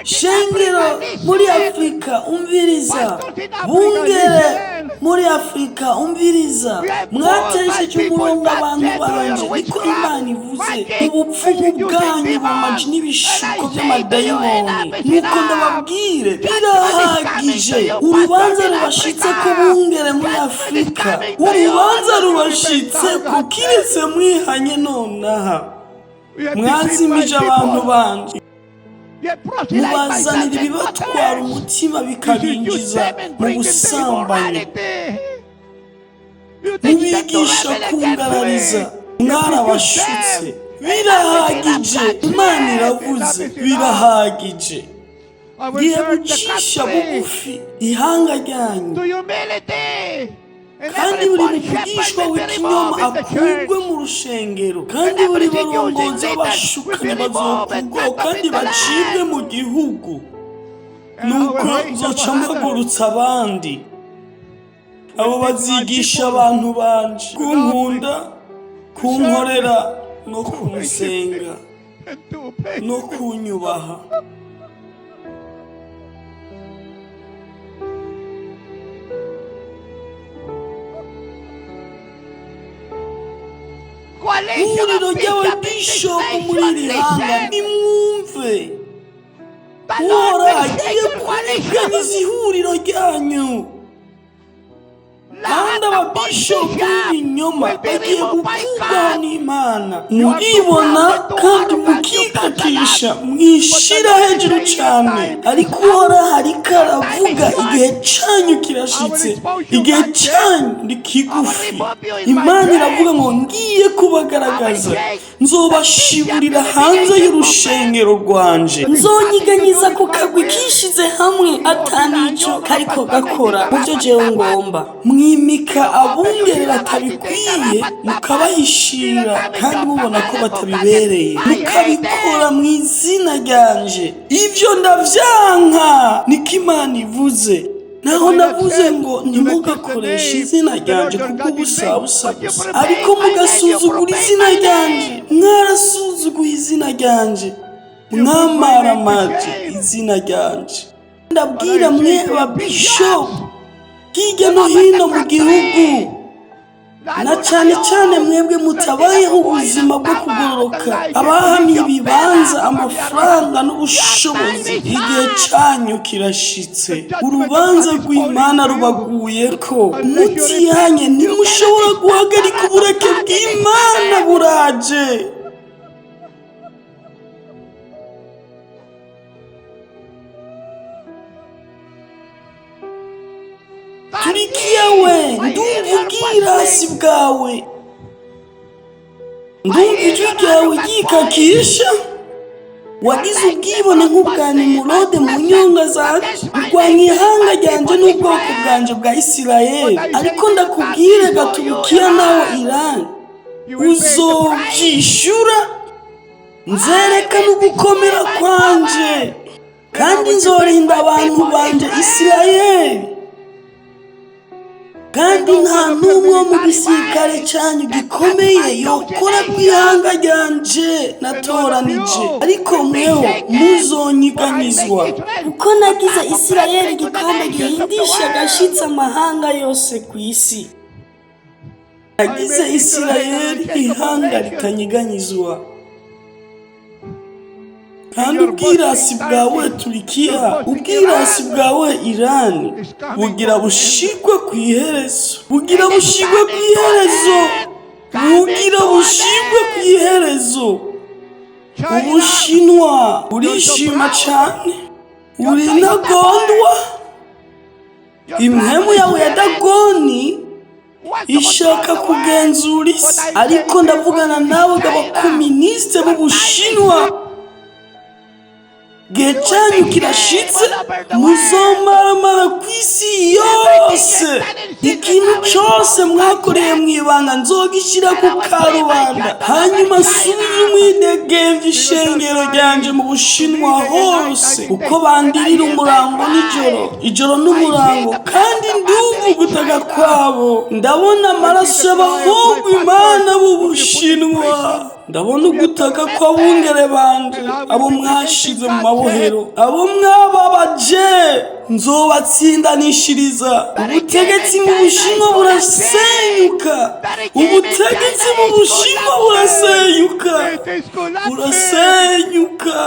Shengero muri Afurika, umviriza. Bungere muri Afurika, umviriza. Mwatesheje umurongo abantu banje, niko Imana ivuze. Ubupfumu bwanyu bumaji n'ibishuko by'amadayimoni. Nuko ndababwire, birahagije. Urubanza rubashitse ko, bungere muri Afurika, urubanza rubashitse ko, kiretse mwihanye nonaha. Mwazimije abantu banje, mubazanira ibibatwara umutima bikabinjiza mu busambanyi, mubigisha kungarariza. Mwarabashutse, birahagije. Imana iravuze, birahagije. Ngiye gucisha bugufi ihanga ryanyu, kandi buri muvugishwa w'ikinyoma akurwe mu rushengero, kandi buri barongozi b'abashukanye bazokurwaho kandi bacibwe mu gihugu. Nuko nzoca mpagurutsa abandi, abo bazigisha abantu banje kunkunda, kunkorera no kunsenga no kunyubaha. Ihuriro ry'ababishopu muri iri hanga, nimwumve. Uhoraho agiye kuringaniza ihuriro ryanyu, kandi ababishopu b'ibinyoma bagiye gukurwaho n'Imana. Muribona kandi mukikakisha, mwishira hejuru cyane, ariko Uhoraho ariko aravuga: igihe cyanyu kirashitse, igihe cyanyu ni kigufi. Imana iravuga ngo ngiye kubagaragaza, nzobashiburira hanze y'urushengero rwanje, nzonyiganyiza ku kagwi kishize hamwe atanico kariko gakora mu byo jewe ngomba. Mwimika abungere batabikwiye, mukabahishira kandi mubona ko batabibereye, mukabikora mu izina ryanje. Ibyo ndavyanka, niko Imana ivuze. Naho navuze ngo ntimugakoreshe izina ryanje kubw'ubusabusa gusa, ariko mugasuzugura izina ryanje. Mwarasuzuguye izina ryanje, mwamaramaje izina ryanje. Ndabwira mwe ababishopu hirya no hino mu gihugu, na cyane cyane mwebwe mutabayeho ubuzima bwo kugororoka, abahamiye ibibanza, amafaranga n'ubushobozi, igihe cyanyu kirashitse. Urubanza rw'Imana rubaguye ko mutihanye ntimushobora guhagarika uburake bw'Imana buraje. Turikiya we, ndumva ubwirasi bwawe, ndumva ijwi ryawe ryikakisha. Wagize ubwibone nk'ubwa Nimurode mu nyonga zanje, urwanya ihanga ryanje n'ubwoko bwanje bwa Isirayeli. Ariko ndakubwire ga Turukiya nawe Irani, uzobyishura. Nzerekana ugukomera kwanje, kandi nzorinda abantu banje Isirayeli, kandi nta n'umwe wo mu gisirikare cyanyu gikomeye yokora ku ihanga ryanje natoranije, ariko mweho muzonyiganyizwa, kuko nagize Isirayeli igikombe gihindisha agashitsi amahanga yose ku isi. Nagize Isirayeli ihanga ritanyiganyizwa. Kandi ubwirasi bwawe Turikiya, ubwirasi bwawe Irani, bugira bushigwe ku iherezo, bugira bushigwe ku iherezo, bugira bushigwe ku iherezo. Ubushinwa urishima cyane, uri intagondwa. Impwemu yawe ya Dagoni ishaka kugenzura isi, ariko ndavugana nawe abakominisite b'Ubushinwa, gihe cyanyu kirashitse. Muzomaramara ku isi yose. Ikintu cyose mwakoreye mu ibanga nzogishyira ku karubanda, hanyuma subize umwidegemvya ishengero ryanje mu Bushinwa hose, uko bandirira umurango nijoro, ijoro n'umurango, kandi ndumva ugutaka kwabo. Ndabona amaraso y'abahungu Imana b'Ubushinwa. Ndabona ugutaka kw'abungere banje, abo mwashize mu mabohero, abo mwababaje. Nzobatsindanishiriza. Ubutegetsi mu Bushinwa burasenyuka. Ubutegetsi mu Bushinwa burasenyuka. It is collapsing. Burasenyuka.